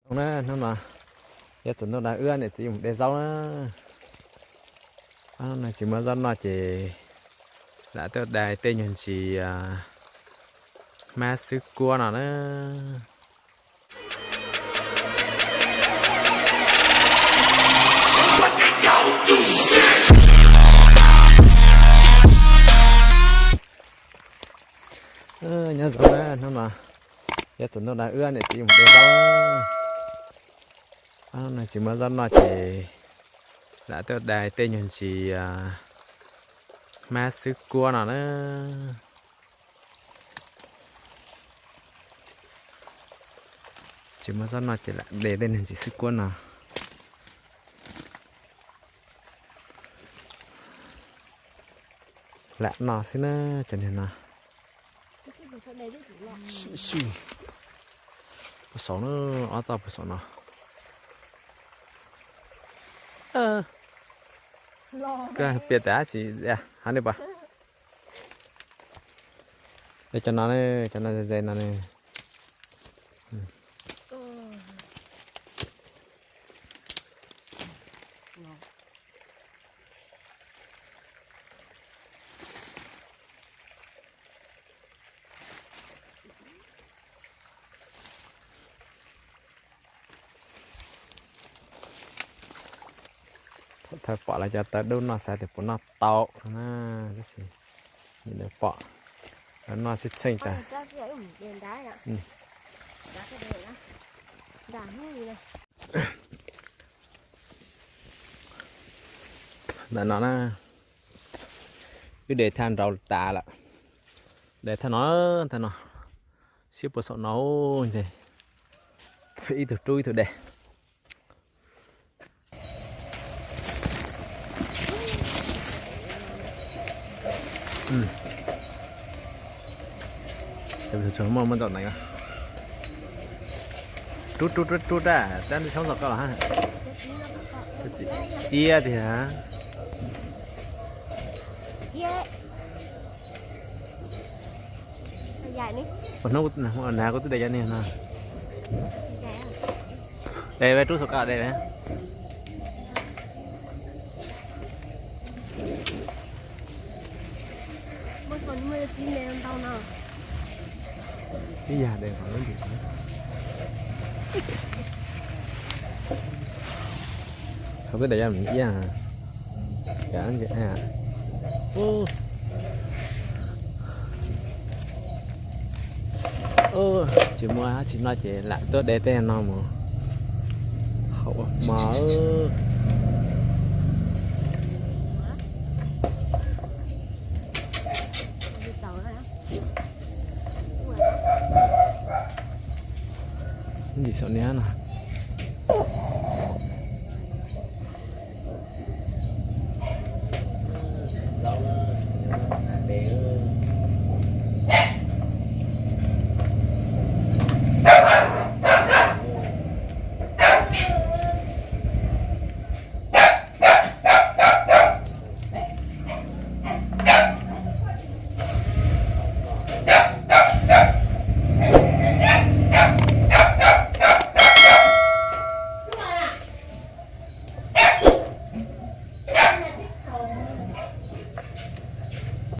Na, hnub no yog txog ntuj no wb niam txiv mus de zaub na. Hnub no tsis muaj zaub noj ces lam tuaj de tej nyuag ntsis hmab xwb kuab no na. Nyob zoo na, hnub no yog txog ntuj no wb niam txiv mus de zaub. Hnub no tsis muaj zaub noj ces lam tuaj de tej nyuag ntsis hmab xwb kuab no na. Tsis muaj zaub noj ces lam de tej niag ntsis xwb kuab no. Lam noj xwb na, cov niag no. Puag saum na, ob txoj puag saum no. Koj piav tas tsis hab li pas. Cov no, cov no ze ze no ne. Thaum pom lawv cov tawv dub no xav tias puas noj tau na, tab sis pom lawv noj txheej txheej tas. Ntawm no na, wb de thaj nraud tas lawm. De thaj no, thaj no, siab puag saum no, ib tug rub ib tug de. Muaj muaj ntsaum na. Rub rub rub rub rab, rab ntawd tshoob txog koj los hab. Tiag tiag. Hnub nav kuv twb de cov niag no. De, rub saum koj de. Ib yam de qhov lub ntsis. Qhov twb de yam iab. Tsis muaj dab tsi noj ces lam tuaj de tej no mus haus ua hmo. Ntsis saum niag no.